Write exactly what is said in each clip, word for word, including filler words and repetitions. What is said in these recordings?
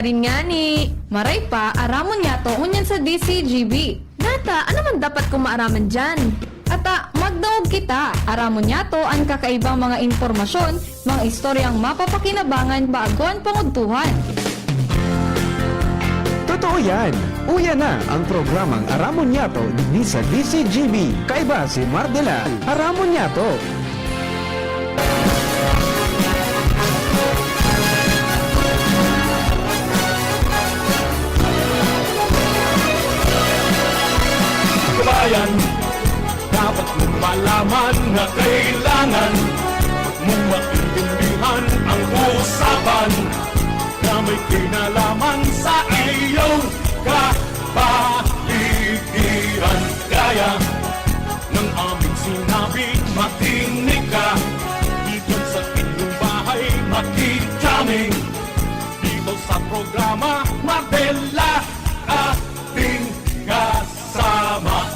Rin ngani, maray pa, aramon niyato ngunyan sa D C G B. Nata, ano man dapat kong maaraman diyan? Ata, magdangog kita. Aramon niyato an kakaibang mga impormasyon, mga istoryang mapapakinabangan bago an pangudtuhan. Totoo yan! Uya na ang programang Aramon Niyato digdi sa D C G B. Kaiba si Mardela. Aramon Niyato! Kabayan, dapat mong malaman na kailangan mong maintindihan ang usapan na may kinalaman sa iyong kapaligiran. Gaya ng aming sinabi, makinig ka. Dito sa inyong bahay, makijaming. Dito sa programa, Mardela, ating kasama.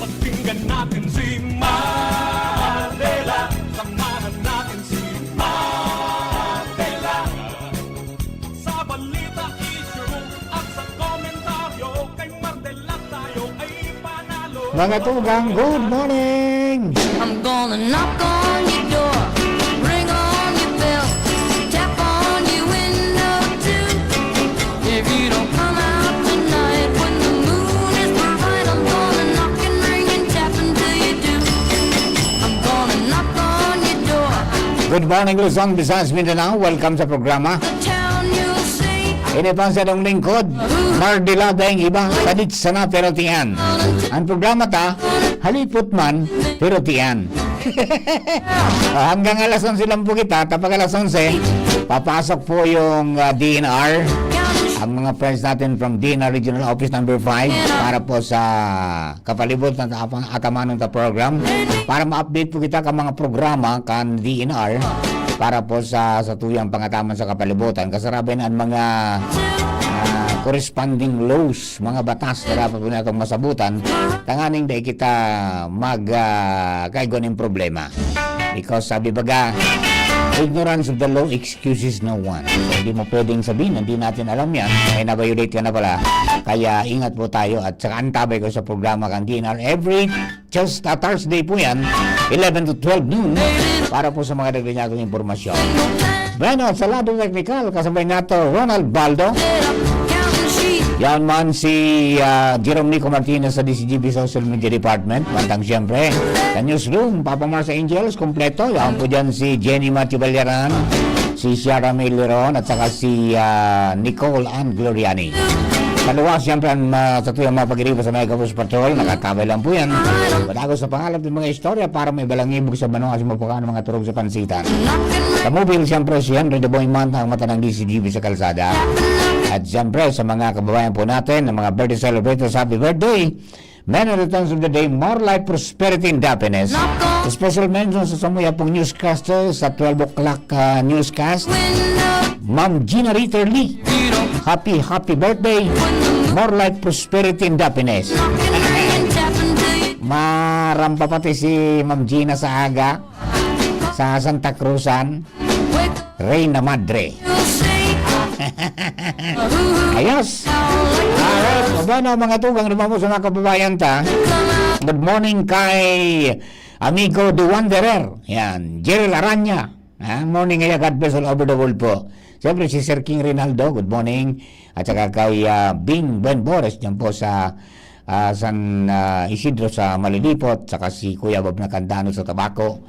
Pakinggan natin si Mardela. Samahan natin si Mardela. Sa balita, issue, at sa komentaryo, kay Mardela tayo ay panalo. Mga tugang, good morning! I'm gonna knock on your door, ring on your bell, tap on your window too. If you don't come out tonight when the moon is bright, I'm gonna knock and ring and tap until you do. I'm gonna knock on your door. Good morning, Luzon, Visayas, Mindanao. Welcome sa programa. The town you'll see. Ini pa ang sadong lingkod. Mardela dayong iba. Sadit sana pero tiyan. Ang programa ta, halipot man, pero tiyan. Ah, hanggang alas onse lang po kita. Tapag alas onse, papasok po yung ah, D N R. Ang mga friends natin from D N R Regional Office Number five para po sa kapalibot na tapa- ataman ng ta program. Para ma-update po kita ka mga programa kan D N R para po sa sa tuyang pangataman sa kapalibutan. Kasarabay na ang mga ah, corresponding laws, mga batas na dapat po natong masabutan. Tanganing dai kita mag ah, kaigo ning problema. Because sabi baga, ignorance of the law excuses no one. So, hindi mo pwedeng sabihin, hindi natin alam yan. Ay, na-violate ka na pala. Kaya ingat po tayo at saka antabay ko sa programa kan D N R every Tuesday, Thursday po yan, eleven to twelve noon para po sa mga dagdag niyang impormasyon. Bueno, sa lado teknikal, kasabay nato Ronald Baldo. Yan man si ah, Jerome Nico Martinez sa D C G B Social Media Department. Mantang siyempre, sa newsroom, Papa Mars Angels, kompleto. Yan po dyan si Jenny Matthew Ballaran, si Ciara May Leron, at saka si ah, Nicole Ann Gloriani. Sa luwas, siyempre, ang uh, sa tuyang mga pag-iriba sa Mega Force Patrol, nakatabay lang po yan. Padago sa pangalap ng mga istorya para may balangibog sa banong asin mapakain ng mga turog sa pansitan. Sa mobile, siyempre, si Henry the Boy Manta, ang mata ng D C G B sa kalsada. At siyempre, sa mga kababayan po natin, ng mga birthday celebrators, happy birthday! Many returns of the day, more life, prosperity, and happiness. Special mention sa samuya pong newscaster sa twelve o'clock uh, newscast. Ma'am Gina Ritter Lee, happy, happy birthday. More life, prosperity, and happiness. Marampa pati si Ma'am Gina sa aga sa Santa Cruzan, Reina Madre. Ayos. Alright. O bueno, mga tugang, lumamo sa mga kababayan ta. Good morning kay Amigo The Wanderer. Yan. Jerry Laranya. Ah, morning, kaya God bless all over the world po. Siyempre, si Sir King Rinaldo, good morning. At saka kay ah, Bing Buen Bores, dyan po sa ah, San ah, Isidro sa Malilipot, saka si Kuya Bob Nakandano sa Tabaco.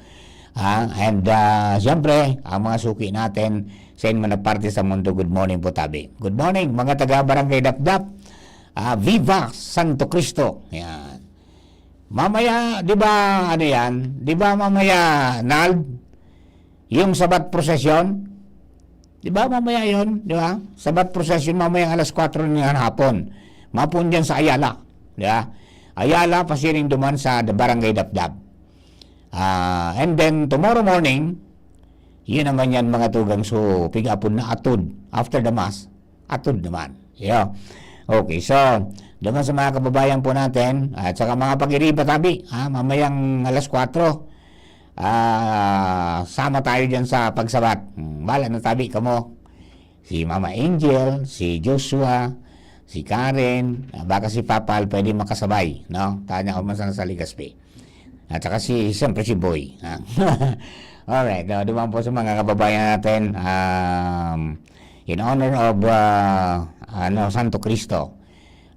Ah, and ah, siyempre, ang mga suki natin sa inyo na parte sa mundo, good morning po tabi. Good morning, mga taga Barangay Dapdap. Ah, Viva Santo Cristo. Yan. Mamaya, di ba, ano yan? Di ba mamaya, Nald? Yung Sabat Procession? Di ba mamaya yon, di ba? Sabat Procession mamayang alas kwatro ng hapon. Mapon dyan sa Ayala. Di ba? Ayala, pasiring duman sa Barangay Dapdap. Ah, and then tomorrow morning, yun naman yan mga tugang so pigapon na atod after the mass. Atod naman. Yo. Okay, so, naman sa mga kababayan po natin, at saka mga pag-iriba tabi, ha, mamayang alas kwatro, ah, sama tayo dyan sa pagsabat. Hmm, bala na tabi, kamo. si Mama Angel, si Joshua, si Karen, ah, baka si Papal pwede makasabay, no? Tanya ko man sana sa Legazpi. At saka si, siyempre si Boy, ha? Alright, no, duman po sa mga kababayan natin, um, in honor of, ah, ano, Santo Cristo,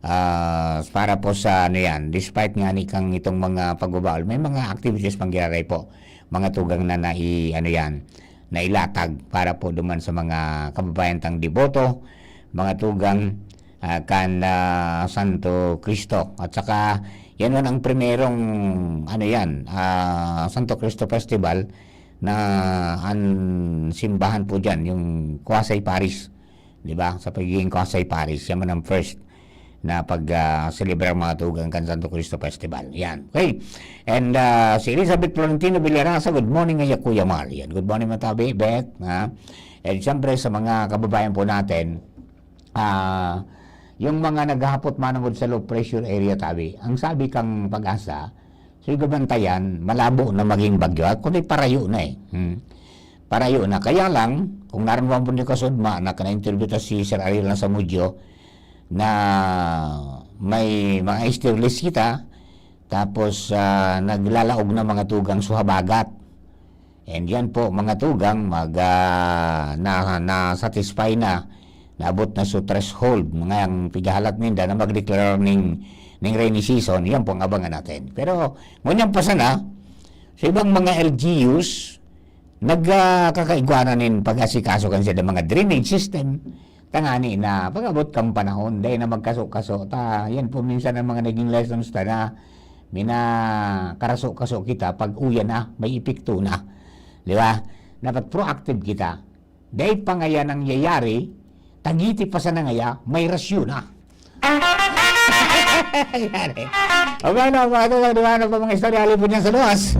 ah, para po sa, ano yan, despite nga ni kang itong mga pagbabaol, may mga activities panggiaray po, mga tugang na nai-, ano yan, nailatag para po duman sa mga kababayan tang deboto, mga tugang, ah, kan, ah, Santo Cristo. At saka, yan man ang primerong, ano yan, ah, Santo Cristo Festival na an simbahan po dyan, yung quasi parish, di ba? Sa pagiging quasi parish, yan man ang first na pag, ah, celebrar mga tugang kan Santo Cristo Festival. Yan. Okay. And, ah, si Elizabeth Florentino Villarasa, good morning, ngaya Kuya Mar. Yan. Good morning, Matabi, Beth. Ha? And siyempre, sa mga kababayan po natin, ah, yung mga naghahapot manungod sa low pressure area, tabi. Ang sabi kang Pag-asa, so, yung gabantayan, malabo na maging bagyo. At kundi parayo na eh. Hmm. Parayo na. Kaya lang, kung nararamdaman po niyo kasudma na ka-interview ta si Sir Ariel na sa Mudyo, na may mga stairless kita, tapos, ah, naglalaog na mga tugang sa habagat. And yan po, mga tugang, mag, ah, na, na-satisfy na, naabot na sa threshold, mga ang pighahalat ninda na magdeklara ning, ning rainy season, yan po ang abangan natin. Pero, ngunyan pa sana, sa ibang mga L G Us, nagkakaigwa na nin pag-asikaso kan sila mga drainage system. Tangani na, pag-abot kang panahon, dahil na magkaso-kaso, ta, yan po minsan ang mga naging lessons ta na minakaraso-kaso kita pag uyan na, may epekto na. Di ba? Dapat proactive kita. Dahil pa ngaya nangyayari, tagiti pa sana ngaya, may rasyon na. Yan eh. O, paano, paano, paano, paano pa mga istorya? Halipon yan sa luwas.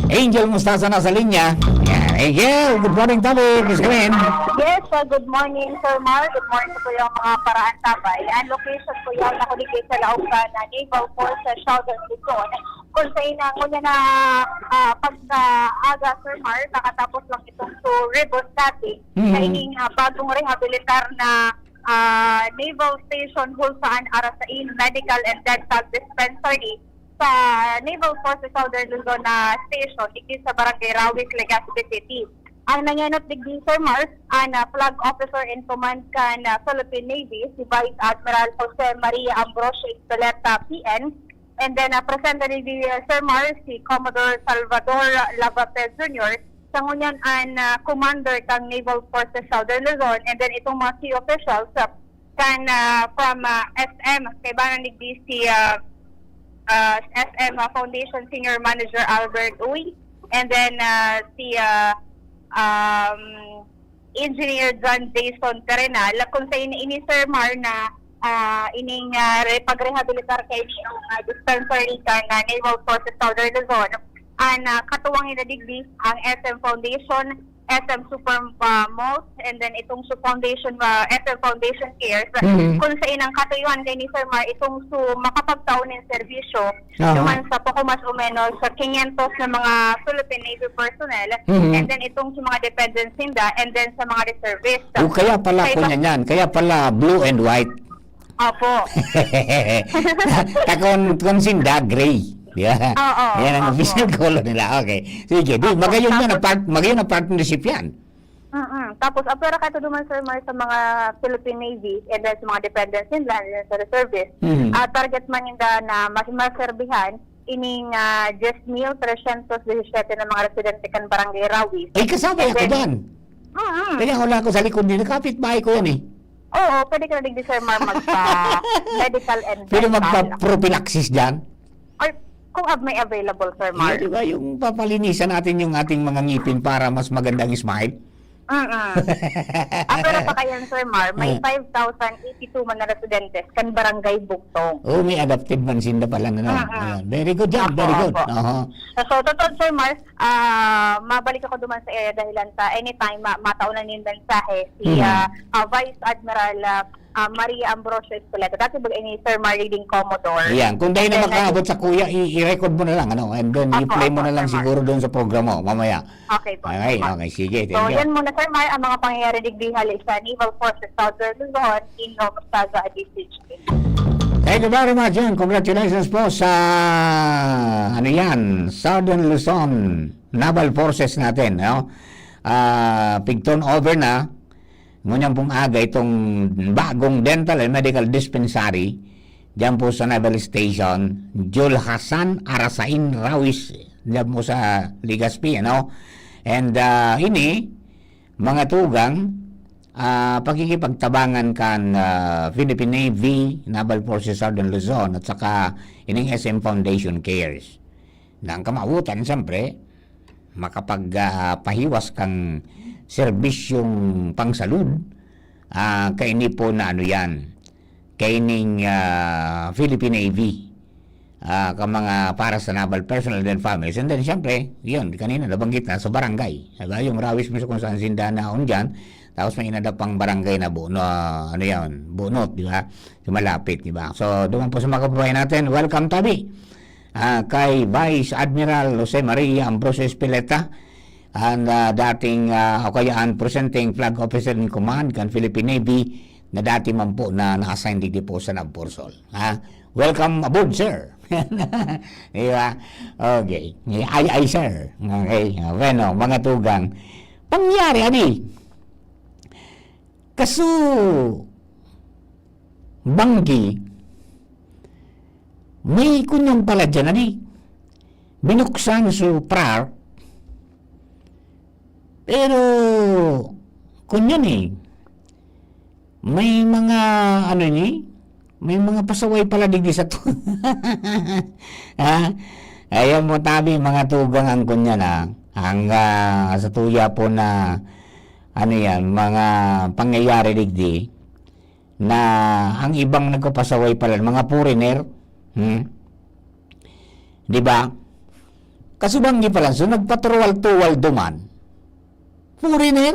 Angel Mustasa nasa linya. Yan. Angel, good morning, Tabi. Miss Gwen. Yes, uh, good morning, Sir Mar. Good morning po yung mga paraan tabay. Ang location po yan, ako dito sa Laogan na Naval Force sa Southern Luzon. Kung sa ina, ngunyan na, ah, pag sa aga, Sir Mar, nakatapos lang itong to Rebus dati. Mhm. Sa ining, ah, bagong rehabilitar na, ah, Naval Station Hulsaan Arasain Medical and Dental Dispensary sa Naval Forces Southern Luzon na station, digdi sa Barangay Rawis, Legazpi City. Ang nangenot digdi, Sir Mar, ang, ah, Flag Officer in Command kan, ah, Philippine Navy, si Vice Admiral Jose Maria Ambrosio Espeleta, P N, and then, ah, presente digdi, ah, Sir Mar, si Commodore Salvador Lavape Junior, sa ngunyan an, ah, commander kan Naval Forces Southern Luzon, and then itong mga key officials, ah, kan, ah, from, ah, S M, kaibanan digdi si, ah, ah, S M, ah, Foundation Senior Manager Albert Uy, and then, ah, si, ah, um, Engineer John Jason Terrenal, kung sa ini, ini, Sir Mar, na, ah, ining, ah, re-, pagrehabilitar kaini ang, ah, dispensary kan, ah, Naval Forces Southern Luzon, an, ah, katuwang na digdi ang S M Foundation, S M Super, ah, Malls, and then itong su Foundation, ah, S M Foundation Cares, Mhm. kung sa inang katuyuhan kaini, Sir Mar, itong su makapagtao nin serbisyo Aha. naman sa poko mas o menos sa quinientos na mga Philippine Navy personnel, Mhm. and then itong sa mga dependents ninda, and then sa mga reservists. O, kaya pala Sa iba kunya niyan, kaya pala blue and white. Opo. Ta kun, kun sinda, gray. Di ba? Oo, Yan ang opo. official color nila. Okay. Sige, di, Opo, magayon yan ang tapos part-, magayon ang partnership yan. Mm-mm. Tapos, apwera ka ito duman, Sir Mar, sa mga Philippine Navy, and then sa mga dependents nila, and then sa reservist. Mm. Ah, target man ninda na mas maserbihan, ining, ah, diyes mil tresyentos disisyete na mga residente kan Barangay Rawis. Ay, kasama And ako then, dyan. Mm-mm. Kaya wala ako sa likod nila. Kapit bahay ko yan eh. Oo, pwede ka na digdi, Sir Mar, magpa-medical and Pwede dental. magpa-prophylaxis dyan? Or kung av-, may available, Sir Mar. Yun, di ba? Yung papalinisan natin yung ating mga ngipin para mas maganda ang smile. Mm-mm. Ah, pero pa kayan, Sir Mar, may Ah. five thousand eighty-two man na residentes kan Barangay Bugtong. Oh, may adapted man sinda pala, ano? Mm-mm. Ayan. Very good yan, Opo, very good. opo. Aha. So, totoo, Sir Mar, ah, mabalik ako duman sa area dahilan sa anytime ma-, matao na nin mensahe si, Mhm. ah, ah, Vice Admiral, ah, ah, Maria Ambrosio Espeleta. Dati ba ni Sir Marie Ding Commodore? Ayan, kung dahil na And then, makaabot sa kuya, i- i-record mo na lang, ano, and then Opo, i-play mo opo, na lang Sir Mark. siguro doon sa programa mo mamaya. Okay po, Okay, Sir Mark. okay, sige, So, thank you. yan muna, Sir Mark, ang mga pangyayari digdi hali sa Naval Forces Southern Luzon in Lomas Plaza, Aguisich. Thank you very much, Jen. Congratulations po sa, ano yan, Southern Luzon Naval Forces natin, no? Ah, pig-turn over na, ngunyan pong aga itong bagong dental and medical dispensary diyan po sa Naval Station, Julhasan, Arasain, Rawis, diyan po sa Legazpi, ano? And, ah, ini, mga tugang, ah, pakikipagtabangan kan, ah, Philippine Navy, Naval Forces Southern Luzon, at saka ining S M Foundation Cares. Na ang kamawotan, siyempre, makapag, ah, pahiwas kang serbisyong pangsalud, ah, kaini po na ano yan, kaining, ah, Philippine Navy, ah, ka mga para sa naval personnel and families. And then, siyempre, yun, kanina nabanggit na sa barangay. Diba? Yung Rawis mismo kung saan sinda naon dyan, tapos may inada pang barangay na Buno, ano yan, Bunot, di ba? Yung malapit, di ba? So, doon po sa mga kababayan natin, welcome tabi. Ah, kay Vice Admiral Jose Maria Ambrosio Espeleta, ang, ah, dating, ah, o kaya ang presenteng flag officer in command kan Philippine Navy na dati man po na na-assign digdi po sa Navforsol. Ha? Welcome aboard, sir. Di ba? Okay. Ay, ay, sir. Okay. Ah, bueno, mga tugang. Pangyari, ani? Kaso, banggi, may kunyan pala dyan, ani? Binuksan so prior. Pero, kunyan eh, may mga, ano ni, may mga pasaway pala digdi sa to. Ha? Ayan mo tabi, mga tugang ang kunyan, ha? Ang, ah, sa tuya po na, ano yan, mga pangyayari digdi, na ang ibang nagpapasaway pala, mga foreigner, hmm? Di ba? Kasubanggi pala, so nagpaturuwal-tuwal duman. Foreigner?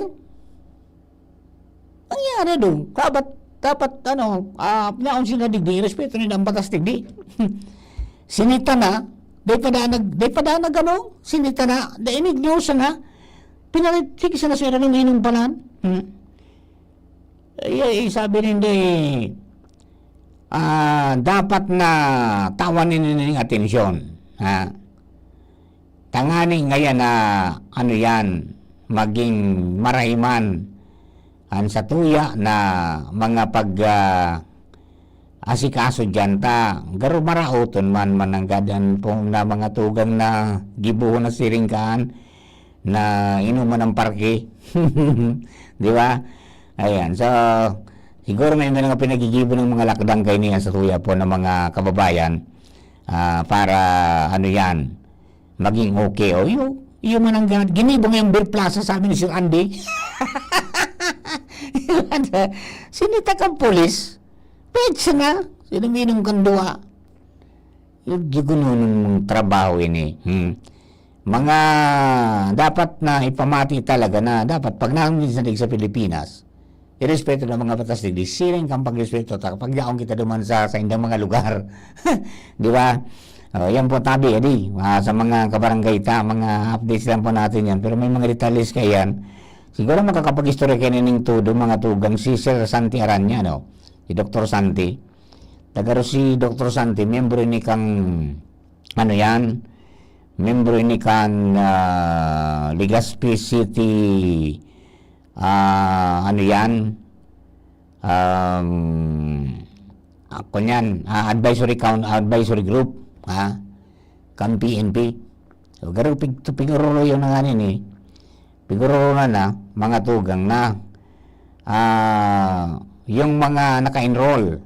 Ang nangyari doon, dapat, dapat, ano, ah, yaon sila digdi, respeto nila ang batas digdi. Sinita na, di pa da nag, di pa da nag, ano, sinita na, di inignosa na, pinarit, sige, sa nasira ng inong panan. Hmm. Ay, ay, sabi ninda, eh, ah, dapat na tawan ninda ning atensyon, ha? Tanganing ngayan na, ano yan, maging marahiman an satuya na mga pag, ah, asikaso diyan ta. Garo maraoton man, mananggad an pong na mga tugang na gibohon na siring kaan na inuman ang parke. Di ba? Ayan. So, siguro may mga pinagigibo ng mga lakdang kaini an satuya po ng mga kababayan, ah, para, ano yan, maging okay. O, iyo, iyo mananggad. Ginibo ngayong Beer Plaza, sabi ni Sir Andy. Sinita kang pulis. Petsa na. Sinuminom kang duwa. Yung gigununong mong trabaho ini. Hmm. Mga dapat na ipamati talaga na dapat pag naanggid sa, sa Pilipinas, irespeto ng mga batas digdi, siring kang pagrespeto ta, pag yaon kita duman sa, sa indang mga lugar. Di ba? O, yan po, tabi, adi, ah, sa mga kabarangay ta, mga updates lang po natin yan. Pero may mga detalles kayan. Siguro makakapag-istorya kayo ning todo, mga tugang, si Sir Santi Aranya, no? Si Doktor Santi. Taga ro si Doktor Santi, miyembro ni kang, ano yan? Miyembro ni kan, ah, Legazpi City, ah, ano yan? Um, ako niyan, ah, advisory coun-, advisory group, ha? Kan P N P. So, garo pig-, pigururo yung nanganin eh. Pigururo na na, mga tugang na, ah, yung mga naka-enroll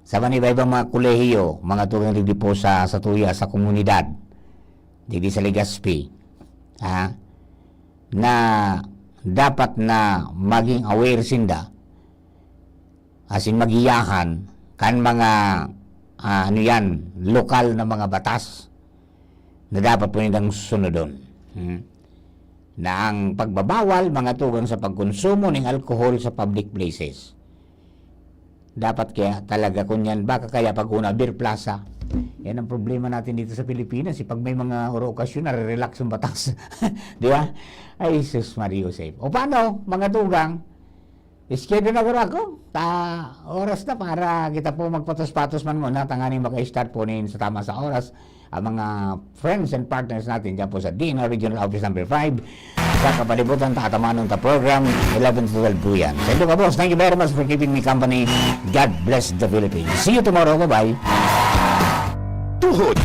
sa iba-ibang mga kolehiyo, mga tugang digdi po sa, sa tuya, sa komunidad, digdi sa Legazpi, ha? Na dapat na maging aware sinda, asin magiyahan kan mga, ah, ano yan, lokal na mga batas na dapat po nilang sunodon. Hmm. Na ang pagbabawal, mga tugang, sa pagkonsumo ning alkohol sa public places. Dapat kaya talaga, kung yan, baka kaya pag-una, Beer Plaza. Yan ang problema natin dito sa Pilipinas. Eh. Pag may mga oro-, okasyon, nare-relax ang batas. Di ba? Ay, Jesus Maria Joseph. O paano, mga tugang? Schedule na guro ako. Ta, oras na para kita po magpatos-patos man muna. Tanganing maka-start po nin sa tama sa oras ang mga friends and partners natin dyan po sa D N R Regional Office Number five. Sa kapalibutan, tatamanon ta program, eleven to twelve po yan. Sa inyo ka, boss, thank you very much for keeping me company. God bless the Philippines. See you tomorrow. Bye-bye. Tuhod